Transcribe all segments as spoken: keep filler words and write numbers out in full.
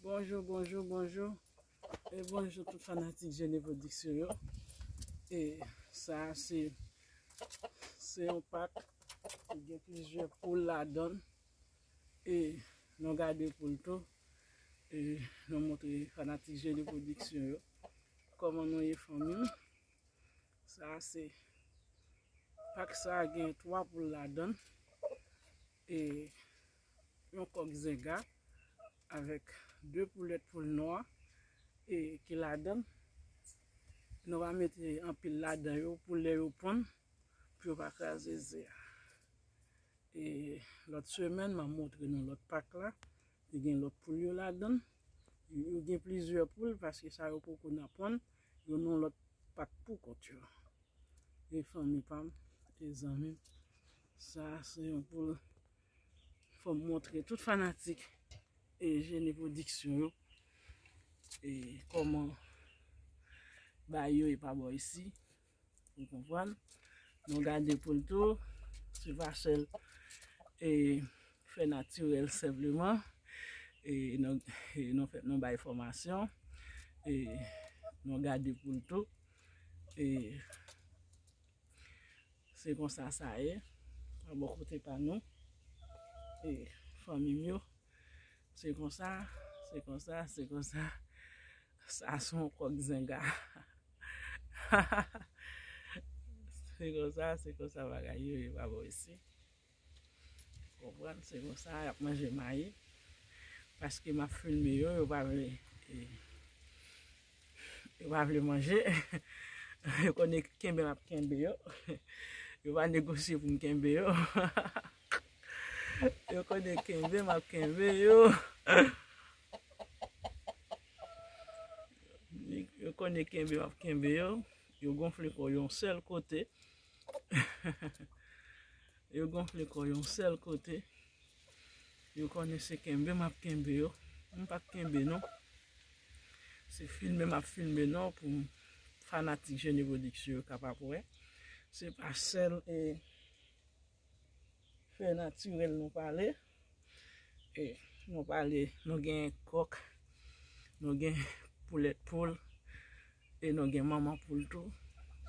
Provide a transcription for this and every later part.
Bonjou, bonjou, bonjou. E bonjou tout fanatik Genie Production yo. E sa a se, se yon pak ki gen plizyè poul ladan l. E nou gade poul tou. E nou montre fanatik Genie Production yo kòman nou ye fanmi m. Sa a se pak sa a gen twa poul ladan l. E yon kòk zenga avèk de poulèt poul nwa e ki ladan l. Nou va mete anpil ladan yo pou lè yo ponn, pou yo pa kraze ze a. E lòt semèn, m a montre nou lòt pak la. Li gen lòt poul yo ladan l. Yo gen plizyè poul paske sa yo poko nan ponn. Yo nan lòt pak pou kont yo. E fanmi pa m, e zanmi m, sa a se yon poul. Fò m montre tout fanatik e Genie Production yo e kòman bagay yo ye pa bò isi. Ou konprann? Nou gade poul tou, se pa sèl e fè natirèl senpleman. E nou, e nou fè, nou bay fòmasyon. E nou gade poul tou. E se konsa sa ye. Pa bò kote pa nou. E fanmi m yo. Se konsa, se konsa, se konsa. Sa se yon kòk zenga. Se konsa, se konsa bagay yo ye pa bò isi. Konprann, se konsa, y ap manje mayi. Paske m ap filme yo, yo pa vle, e, yo pa vle manje. Yo konnen kenbe m ap kenbe yo. Yo pa negosye pou m kenbe yo. Yo konnen kenbe m ap kenbe yo. Yo konnen kenbe m ap kenbe yo. Yo gonfle kò yo yon sèl kote. Yo gonfle kò yo yon sèl kote. Yo konnen se kenbe m ap kenbe yo. M pa k kenbe non. Se filme m ap filme non pou fanatik Genie Production yo kapab wè. Se pa sèl e fè natirèl nou pale. E nou pale, nou gen kòk, nou gen poulèt poul, e nou gen manman poul tou.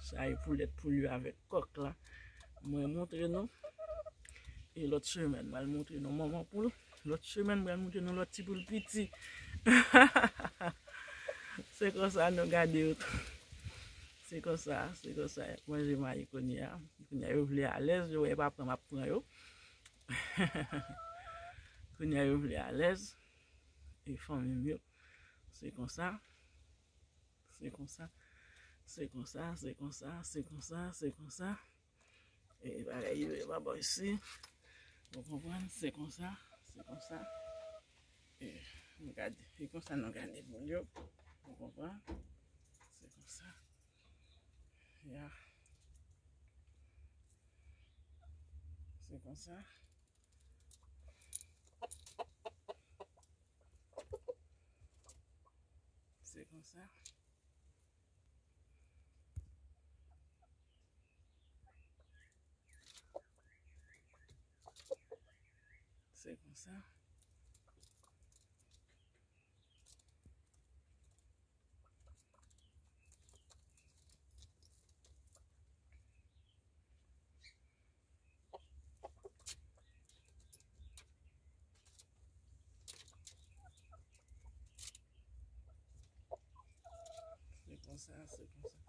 Sa e poulèt poul yo avèk kòk la. Mwen montre nou. E lòt semèn, mwen montre nou manman poul. Lòt semèn, mwen montre nou lòt ti poul piti. Se konsa nou gade yo tou. Se konsa, se konsa. Manje mayi kounye a. Kounye a yo vle alèz, yo wè pa pran, m ap pran yo. Kounye a yo vle alèz. E fanmi m yo. Se konsa. Se konsa. Se konsa, se konsa, se konsa, se konsa. E bagay yo, yo pa bò isi. Ou konprann? Se konsa, se konsa. E nou gade, e konsa nou gade poul yo. Ou konprann? Se konsa. Ya. Se konsa. Se konsa. Se konsa. Se konsa, se konsa.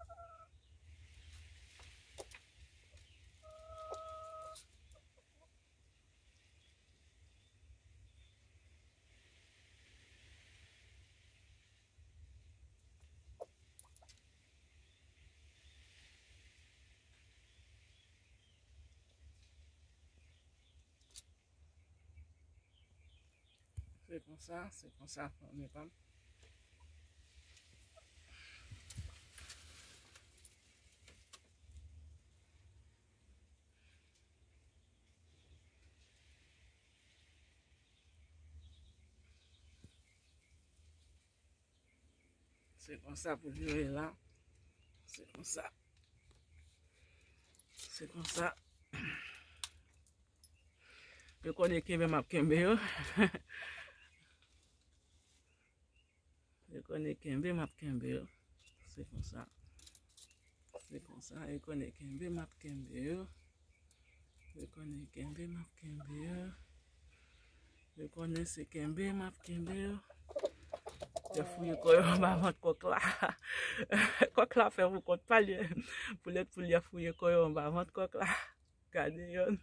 Se konsa, se konsa, fanmi pa m. Se konsa pou l jwe la. Se konsa. Se konsa. Yo konnen kenbe m ap kenbe yo. Yo konnen kenbe, m ap kenbe yo. Se konsa. Se konsa, yo konnen kenbe, m ap kenbe yo. Yo konnen kenbe, m ap kenbe yo. Yo konnen se kenbe, m ap kenbe yo. Yo fouye kò yo anba vant kòk la. Kòk la fè pou kont pa l ye. Poulèt pou l yo fouye kò yo anba vant kòk la. Gade yonn.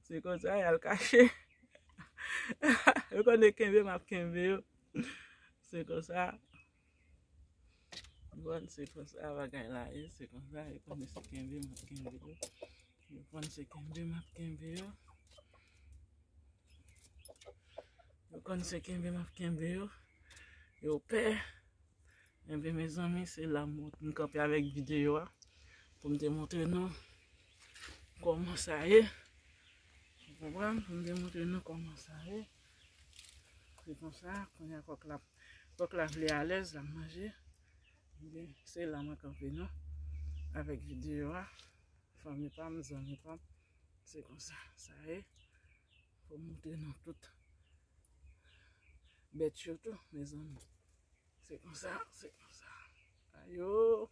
Se konsa y al kache. Yo konnen kenbe, m ap kenbe yo. Se konsa. Bon, se konsa bagay la ye. Se konsa, yo konnen se kenbe, m ap kenbe yo. Yo konn se kenbe, m ap kenbe yo. Yo konn se kenbe, m ap kenbe yo. Yo pè. Enben, mezanmi, se la m kanpe avèk videyo a pou m te montre nou kòman sa ye. Ou konprann? Pou m te montre nou kòman sa ye. Se konsa, kounye a kòk la, kòk la vle alèz, l ap manje. Ebyen, se la mwen kanpe nou avèk videyo a. Fanmi pa m, zanmi pa m, se konsa sa ye. Fò m montre nou tout bèt yo tou, mezanmi. Se konsa, se konsa. Ayo!